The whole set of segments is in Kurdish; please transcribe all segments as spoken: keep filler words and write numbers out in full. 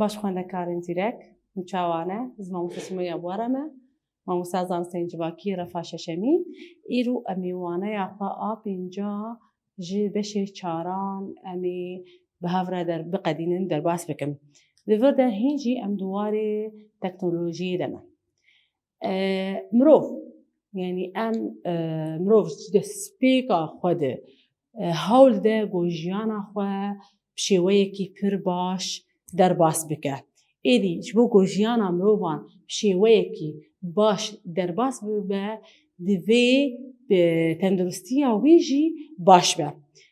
Baş xwendekarên zîrek, min çawa ne? Ez mamoste Sumeyya Buara me, mamoste zanistên civakî refa şeşemî. Îro em ê waneya xwe a pênca ji beşê çaran em ê bi hev re der-, biqedînin, derbas bikin. Li vir de hîn jî em di warê teknolojiyê de ne. E, mirov, yanî em, e, mirov ji destpêka xwe de, e, hewl de ku jiyana xwe bi şêweyekî pir baş derbas bike. Êdî ji bo ku jiyana mirovan bi şêweyekî baş derbas bibe, divê, e, tenduristiya wî jî baş be.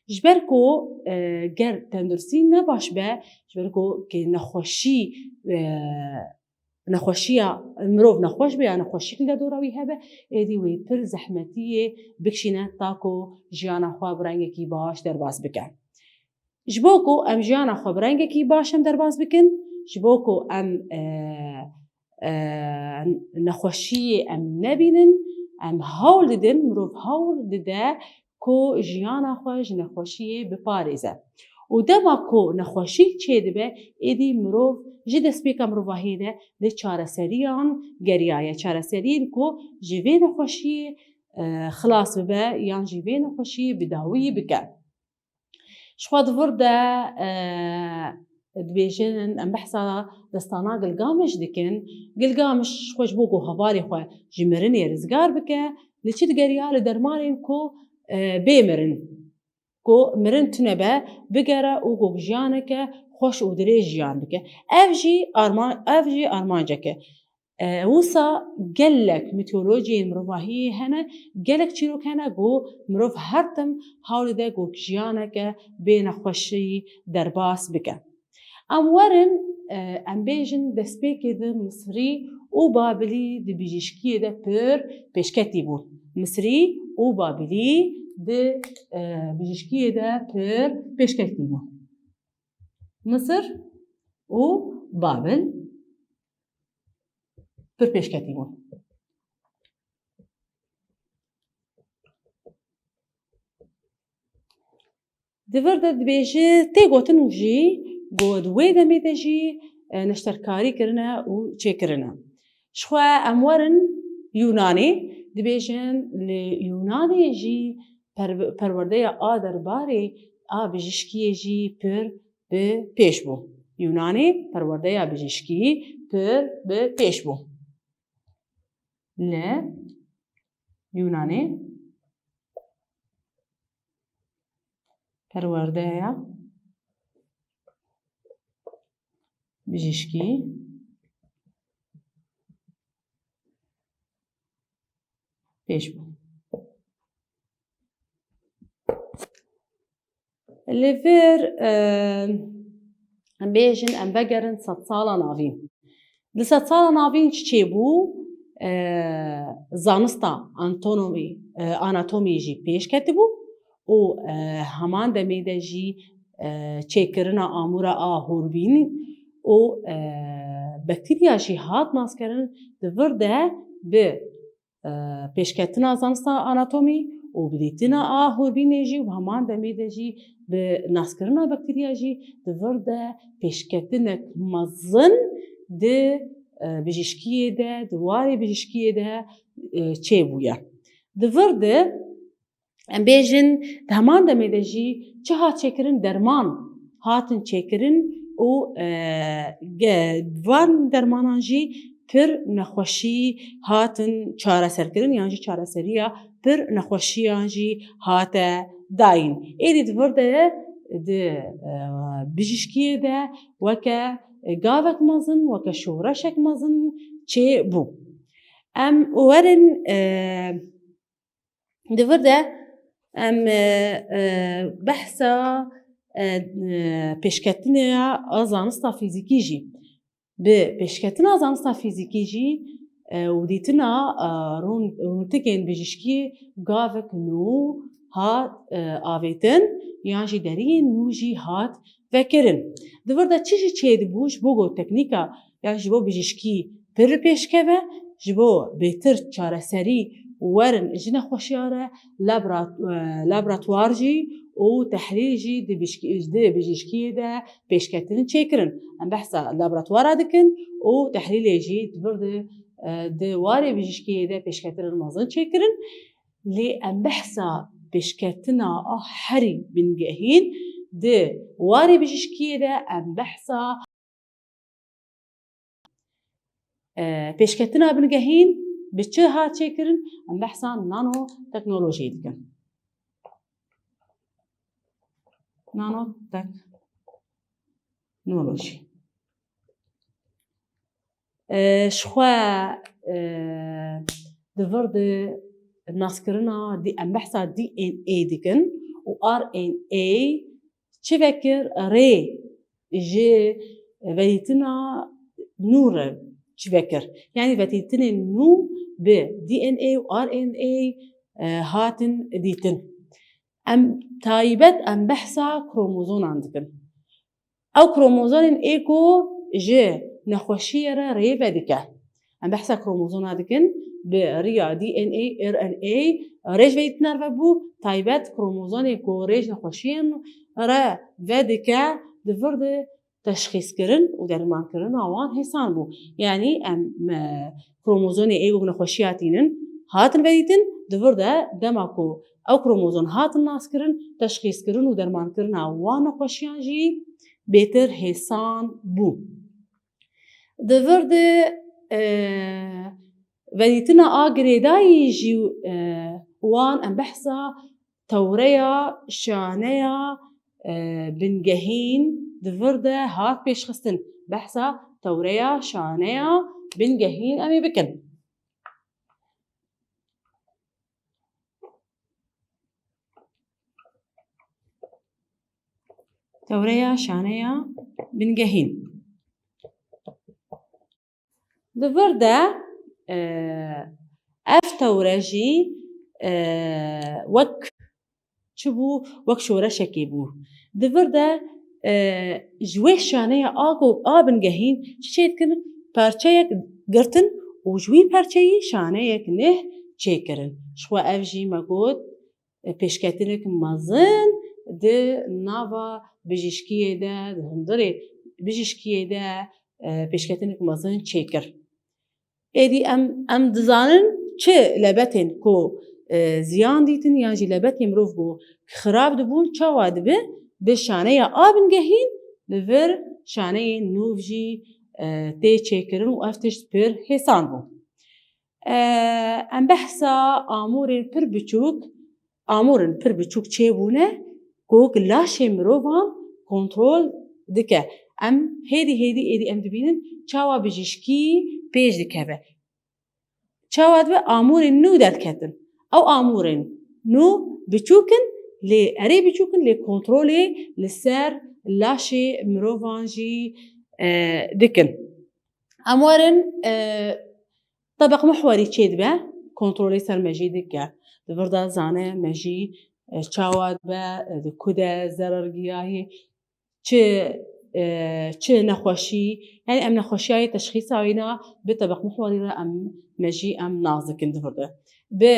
Ji ber ku, e, ger tenduristî ne baş be, ji ber ku ke nexweşî, e, nexweşiya, mirov nexweş be ya nexweşiyek li dora wî hebe, êdî wê pir zehmetiyê bikişîne ta ku jiyana xwe bi rengekî baş derbas bike. Ji bo ku em jiyana xwe bi rengekî baş em derbas bikin, ji bo ku em, e, e, nexweşiyê em nebînin, em hewl didin, mirov hewl dide ku jiyana xwe ji nexweşiyê biparêze. Û dema ku nexweşî çêdibe, êdî mirov ji destpêka mirovahiyê de li çareseriyan geriyaye. Çareseriyên ku ji vê nexweşiyê, e, xilas bibe yan jî vê nexweşiyê bi dawî bike. Ji xwe di vir de, e, dibêjin, em behsa destana Gilgamiş dikin. Gilgamiş ji xwe ji bo ku hevalê xwe ji mirinê rizgar bike, li çi digeriya? Li dermanên ku, e, bê mirin, ku mirin tune be, bigere û ku jiyaneke xweş û dirêj jiyan bike. Ev jî arma-, ev jî armancek e. E, wisa gelek mîtolojiyên mirovahiyê hene, gelek çîrok hene ku mirov her tim hewl dide ku jiyaneke bê nexweşî derbas bike. Em werin, e, em bêjin destpêkê di Misirî û Babilî di bijîşkiyê de pir pêşketî bûn. Misirî û Babilî di, e, bijîşkiyê de pir pêşketî bûn. Misir û Babil pir pêşketî bûn. Di vir de dibêje, tê gotin jî ku di wê demê de jî, e, neşterkarî kirine û çêkirine. Ji xwe em werin Yûnanê, dibêjin li Yûnanê jî per-, perwerdeya a derbarê a bijîşkiyê jî pir bi pêş bû. Yûnanê perwerdeya bijîşkî pir bi pêş bû. Li Yûnanê perwerdeya bijîşkî pêş bû. Li vir, e, em bêjin, em vegerin sedsala navîn. Di sedsala navîn çi çêbû? E, zanista antonomî, e, anatomî jî pêş ketibû û, e, heman demê de jî, e, çêkirina amûra a hûrbînî û, e, bakterya jî hat naskirin. Di vir de bi e, pêşketina zanista anatomî û bi dîtina a hûrbînê jî û bi heman demê de jî bi naskirina bakterya jî di vir de pêşketinek mezin di, e, bijîşkiyê de, di warê bijîşkiyê de, e, çêbûye. Di vir de, em bêjin, di heman demê de jî çi hat çêkirin? Derman hatin çêkirin û, e, ge-, van dermanan jî pir nexweşî hatin çareserkirin, yan jî çareseriya pir nexweşiyan jî hate dayîn. Êdî di vir de, di, e, bijîşkiyê de weke gavek mezin, weke şoreşek mezin çêbû. Em werin, e, Di vir de em, e, e, behsa, e, e, pêşketinê ya a zanista fîzîkî jî. Bi pêşketina zanista fîzîkî jî, e, û dîtina, e, rûn-, rûntikên bijîşkî gavek nû hat, e, avêtin, yan jî deriyên nû jî hat vekirin. Di vir de çi jî çêdibû ji bo ku teknîka yan ji bo bijîşkî pir pêşkeve, ji bo bêtir çareserî werin ji nexweşiya re labora-, e, laboratuwar jî û tehlîl jî di bijkî-, di bijîşkiyê de pêşketin çêkirin. Em behsa laboratuwara dikin û tehlîlê jî di vir de, e, di warê bijîşkiyê de pêşketin mezin çêkirin. Lê em behsa pêşketina a herî bingehîn di warê bijîşkiyê de em behsa, e, pêşketina bingehîn bi çi hat çêkirin? Em behsa nanoteknolojiyê dikin. Nanoteknolojî. E, ji xwe, e, di vir de naskirina D-, em behsa D N A dikin û R N A çi vekir? Rê ji vedîtina nû re çi vekir? Yanî vedîtinên nû bi D N A û R N A, e, hatin dîtin. Em taybet em behsa kromozonan dikin. Ew kromozonên ê ku ji nexweşiyê re rê vedike. Em behsa kromozona dikin, bi riya D N A, R N A rê ji vedîtina re vebû, taybet kromozonê ku rê ji nexweşiyên re vedike, di vir de teşxîskirin û dermankirina wan hêsan bû. Yanî em, e, kromozonê ê ku nexweşiya tînin hatin vedîtin, di vir de dema ku ew kromozon hatin naskirin, teşxîskirin û dermankirina wan nexweşiyan jî bêtir hêsan bû. Di vir de, e, vedîtina a girêdayî jî, e, wan em behsa tewreya şaneya, e, bingehîn di vir de hat pêşxistin. Behsa tewreya şaneya bingehîn em ê bikin. Tewreya şaneya bingehîn. Di vir de, e, ev tewre jî, e, wek çi bû? Wek şoreşekê bû. Di vir de, e, ji wê şaneya a ku a bingehîn çi çêdikin? Parçeyek girtin û ji wî parçeyî şaneyek neh çêkirin. Ji xwe ev jî me got, e, pêşketinek mezin di nava bijîşkiyê de, di hundirê bijîşkiyê de, e, pêşketinek mezin çêkir. Êdî em, em dizanin çi lebetên ku, e, ziyan dîtin yan jî lebetên mirov ku xirab dibûn, çawa dibe bi şaneya a bingehîn li vir şaneyên nûv jî, e, tê çêkirin û ev tişt pir hêsan bû. E, em behsa amûrên pir biçûk, amûrên pir biçûk çêbûne ku laşê mirovan kontrol dike. Em hêdî hêdî êdî em dibînin çawa bijîşkî pêş dikeve. Çawa dibe amûrên nû derketin. Ew amûrên nû biçûk in, lê erê biçûk in, lê kontrolê li ser laşê mirovan jî, e, dikin. Em werin, e, tebeq mihwerî çêdibe, kontrolê ser mejî dike. Di vir de zane mejî, e, çawa dibe, e, di ku de zerer giyayê, çi, e, çi nexweşî, yanî em nexweşiyayê teşxîsa wîna bi tebeq mihwerî re em mejî em nas dikin di vir de. Bi,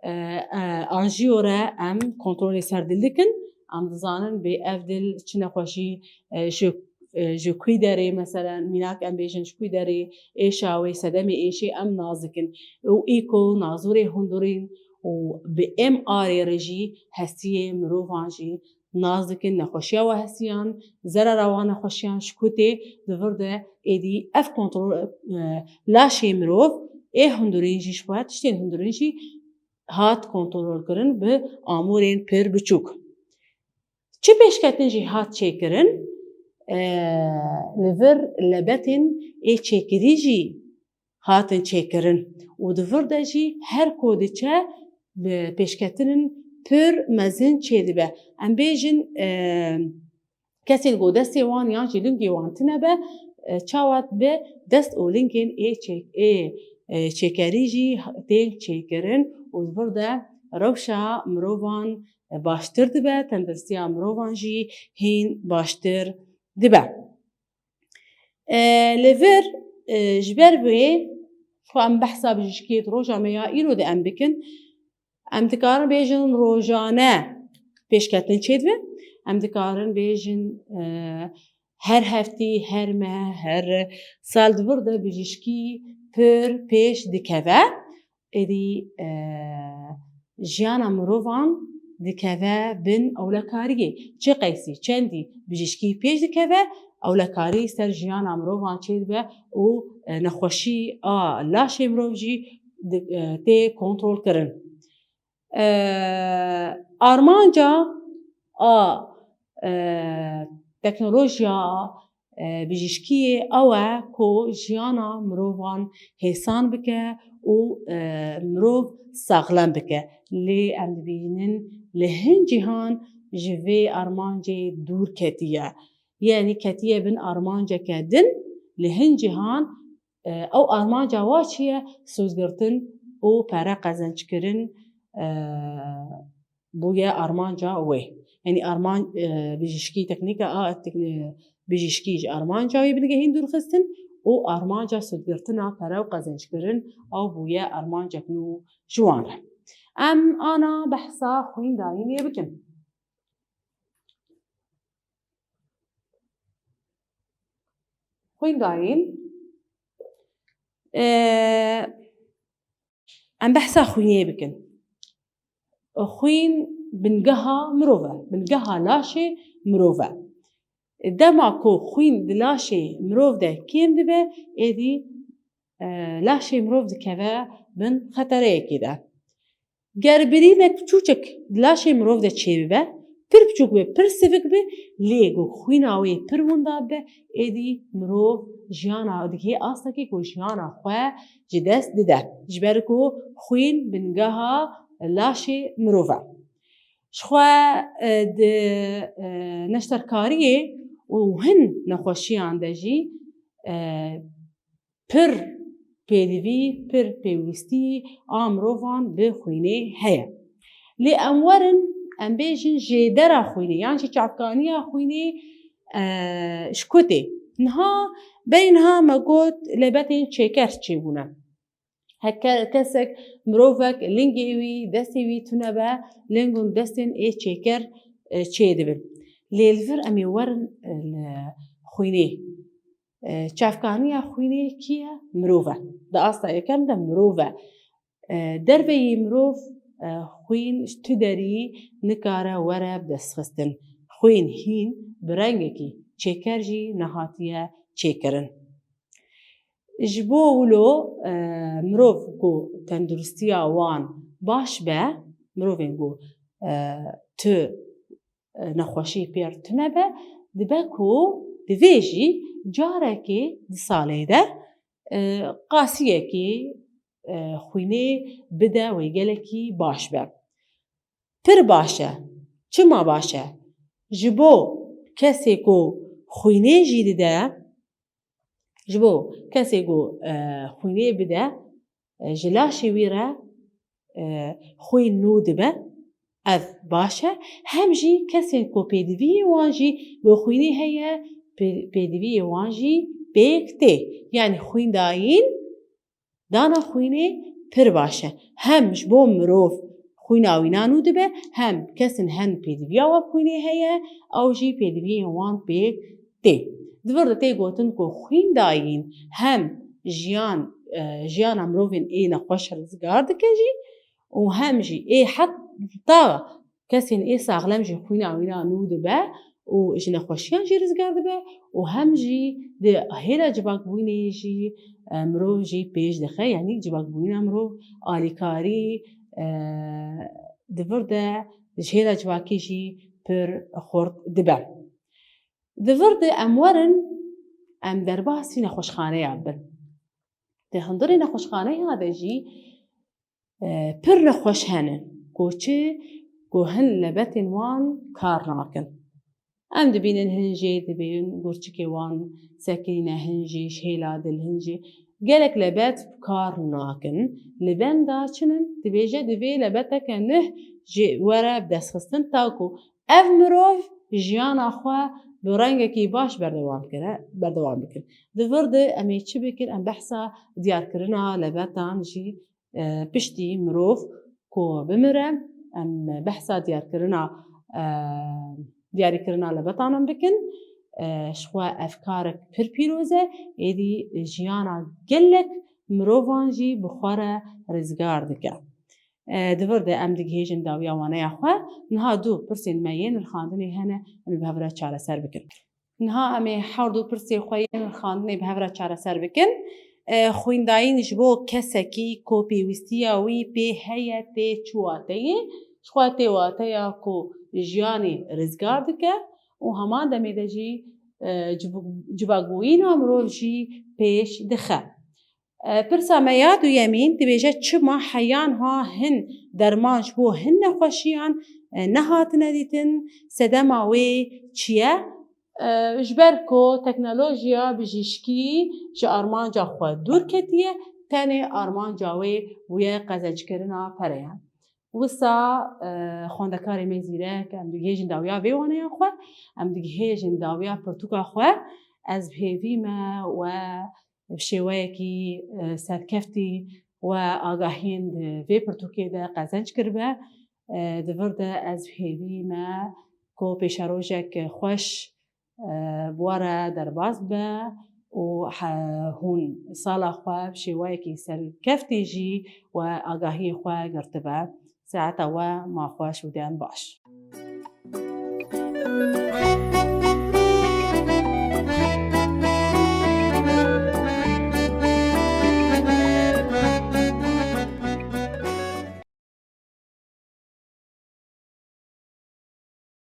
e, e, anjiyo re em kontrolê ser dil dikin, em dizanin bê ev dil çi nexweşî, e, ji, e, ji kwî derê, meselen, mînak em bêjin ji kwî derê êşa wê, sedemê êşê em nas dikin. Û îko nazûrê hundirîn û bi M R ê re jî hestiyê mirovan jî nas dikin, nexweşiya we hestiyan, zerera wan nexweşiyan ji ku tê, di vir de êdî ev kontrol, e, laşê mirov ê hundirîn jî ji xwe tiştên hundirîn jî hat kontrolkirin bi amûrên pir biçûk. Çi pêşketin jî hat çêkirin, e, li vir lebetên ê çêkirî jî hatin çêkirin û di vir de jî her ku diçe bi pêşketinên pir mezin çêdibe. Em bêjin, e, kesên ku destê wan yan jî lingê wan tune be, e, çawa dibe dest û lingên ê çê-, ê, e, çêkerî jî tên çêkirin û di vir de rewşa mirovan, e, baştir dibe, tenduristiya mirovan jî hîn baştir dibe. E, li vir, e, ji ber wê Xwe em behsa bijîşkiyê di roja me ya îro de em bikin. Em dikarin bêjin rojane pêşketin çêdibe. Em dikarin bêjin, e, her heftî, her meh, her sal di vir de bijîşkî pir pêş dikeve. Êdî, e, jiyana mirovan dikeve bin ewlekariyê. Çi qeysî, çendî bijîşkî pêş dikeve, ewlekarî ser jiyana mirovan çêdibe û, e, nexweşî a laşê mirov jî di-, e, tê kontrolkirin. E, armanca a, e, teknolojiya, e, bijîşkiyê ew e ku jiyana mirovan hêsan bike û, e, mirov saxlem bike. Lê em dibînin li hin cîhan ji vê armancê dûr ketiye. Yanî ketiye bin armanceke din, li hin cîhan, e, ew armanca wa çi ye? Sûdgirtin û pere qezençkirin, e, bûye armanca wê. Yanî arman-, e, bijîşkî teknîka a, teknî-, bijîşkî ji armanca wê binigehîn dûrxistin û armanca sûdgirtina pere û qezençkirin ew bûye armancek nû ji wan re. Em ana behsa xwîndayînê bikin. Xwîndayîn, e, em behsa xwînê bikin. Xwîn bingeha mirov e, bingeha laşê mirov e. Dema ku xwîn di laşê mirov de kêm dibe, êdî, e, laşê mirov dikeve bin xetereyekê de. Ger birînek piçûçik di laşê mirov de çêbibe, pir piçûk be, pir sivik be, lê ku xwîna wê pir winda be, êdî mirov jiyana, digihê astekê ku jiyana xwe ji dest dide. Ji ber ku xwîn bingeha laşê mirov e. Jixwe, e, di, e, neşterkariyê û hin nexweşiyan de jî, e, pir pêdivî, pir pêwîstî a mirovan bi xwînê heye. Lê em werin, em bêjin jêdera xwînê, yan jî çavkaniya xwînê, e, ji ku tê. Niha, berî niha me got lebetên çêker çêbûne. Heke kesek, mirovek lingê wî, destê wî tune be, ling û destên ê çêker, e, çêdibin. Lê li vir em ê werin, e, li xwînê. E, çavkaniya xwînê kî ye? Mirov e. Di asta yekem de mirov e. E, derveyî mirov, e, xwîn ji tu derî nikare were bi dest xistin. Xwîn hîn bi rengekî çêker jî nehatiye çêkirin. Ji bo wilo, e, mirov ku tenduristiya wan baş be, mirovên ku, e, tu, e, nexweşî pêr tune be, dibe ku divê jî carekê di salê de, e, qasiyekî, e, xwînê bide wê gelekî baş be. Pir baş e. Çima baş e? Ji bo kesê ku xwînê jî dide, ji bo kesê ku, e, xwînê bide, e, ji laşê wî re, e, xwîn nû dibe, ev baş e. Hem jî kesên ku pêdiviyê wan jî bo xwînê heye, pê-, pêdiviyê wan jî pêk tê. Yanî xwîndayîn dana xwînê pir baş e. Hem ji bo mirov xwîna wî nanû dibe, hem kesên hen pêdiviya we xwînê heye, ew jî pêdiviyên wan pêk tê. Di vir de tê gotin ku xwîndayîn hem jiyan, e, jiyana mirovên ê nexweş rizgar dike jî û hem jî ê heta kesên ê saxlem jî xwîna wîna nû dibe û ji nexweşiyan jî rizgar dibe û hem jî di hêla civakbûyînê jî, e, mirov jî pêş dixe, yanî civakbûyîna mirov alîkarî, e, di vir de ji hêla civakî jî pir xurt dibe. Di vir de em werin, em derbasî nexweşxaneya bin. Di hundirê nexweşxaneya de jî, e, pir nexweş hene, ku çi, ku hin lebetên wan kar nakin. Em dibînin hin jê dibên gurçikê wan sekinîne, hin jî ji hêla dil, hin jî gelek lebet kar nakin. Li benda çi nin? Dibêje divê lebeteke nuh jê were bi dest xistin, ta ku ev mirov jiyana xwe bi rengekî baş berdewam kire, berdewam bikin. Di vir de em ê çi bikin? Em behsa diyarkirina lebetan jî, e, piştî mirov ku bimire, em behsa diyarkirina, e, diyarîkirina lebetanan bikin. E, ji xwe ev karek pir pîroz e, êdî jiyana gelek mirovan jî bi xwe re rizgar dike. E, di vir de em digihêjin dawiya waneya xwe. Niha du pirsên me yên rixandinê hene, em ê bi hev re çareser bikin. Niha em ê her du pirsê xwe yên rixandinê bi hev re çareser bikin. E, xwîndayîn ji bo kesekî ku pêwîstiya wî pê heye tê çi wateyê? Ji xwe tê wateya ku jiyanê rizgar dike û heman demê de jî, e, civ-, civagûyîna mirov jî pêş dixe. E, pirsa me ya duyemîn dibêje, çima heyan ha hin derman ji bo hin nexweşiyan, e, nehatine dîtin, sedema wê çi ye? E, ji ber ku teknolojiya bijîşkî ji armanca xwe dûr ketiye, tenê armanca wê bûye qezencikirina pereyan. Wisa, e, xwendekarê me zîrek, em digihêjin dawiya vê waneya xwe, em digihêjin dawiya pirtûka xwe. Ez bi hêvî me we bi şêweyekî, e, serkeftî we agahiyên di vê pirtûkê de qezenc kiribe. E, di vir de ez bi hêvî me ku pêşerojek xweş, e, bi we re derbas be û he-, hûn sala xwe bi şêweyekî serkeftî jî we agahiyê xwe girtibe. Saeta we ma xweş û dem baş.